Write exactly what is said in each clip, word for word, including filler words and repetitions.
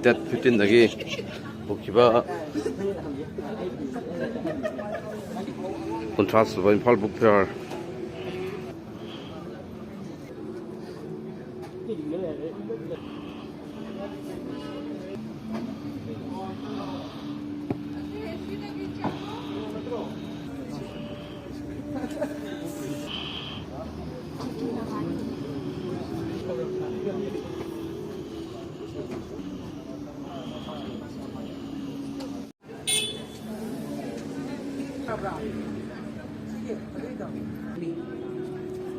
Date ꯐꯤꯐꯇꯤꯟꯗꯒꯤ ꯍꯧꯈꯤꯕ ꯀꯨꯟꯊ꯭ꯔꯥ ꯁꯨꯕ ꯏꯝꯐꯥꯜ ꯕꯨꯛ ꯐꯤꯌꯥꯔ꯫ ꯈꯪꯕ꯭ꯔꯥ? ꯁꯤꯒꯤ ꯑꯗꯨꯏꯗꯣ꯫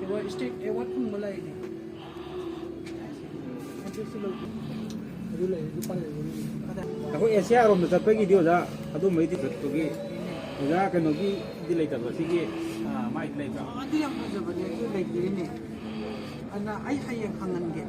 ꯑꯦꯋꯥꯔꯗ, ꯁ꯭ꯇꯦꯠ ꯑꯦꯋꯥꯔꯗ ꯐꯪꯕ ꯂꯩꯔꯤꯅꯦ꯫ ꯑꯗꯨꯁꯨ ꯂꯧꯒꯦ꯫ ꯑꯗꯨ ꯂꯩꯔꯗꯤ ꯎꯄꯥꯏ ꯂꯩꯔꯣꯏꯅꯦ꯫ ꯑꯗ ꯑꯩꯈꯣꯏ ꯑꯦꯁꯤꯌꯥ ꯔꯣꯝꯗ ꯆꯠꯄꯒꯤꯗꯤ ꯑꯣꯖꯥ ꯑꯗꯨꯝꯕꯩꯗꯤ ꯆꯠꯄꯒꯤ ꯑꯣꯖꯥ ꯀꯩꯅꯣꯒꯤꯗꯤ ꯂꯩꯇꯕ꯭ꯔꯥ? ꯁꯤꯒꯤ, ꯑꯥ, ꯃꯥꯏꯗꯤ ꯂꯩꯕ꯭ꯔꯥ? ꯑꯗꯨ ꯌꯥꯝ ꯐꯖꯕꯅꯦ, ꯑꯗꯨ ꯂꯩꯇ꯭ꯔꯤꯅꯦ꯫ ꯑꯗꯨꯅ ꯑꯩ ꯍꯌꯦꯡ ꯍꯪꯍꯟꯒꯦ꯫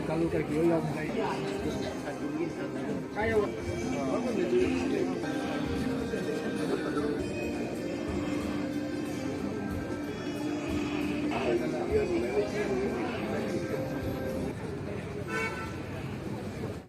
चालू करके यही आप बताइए।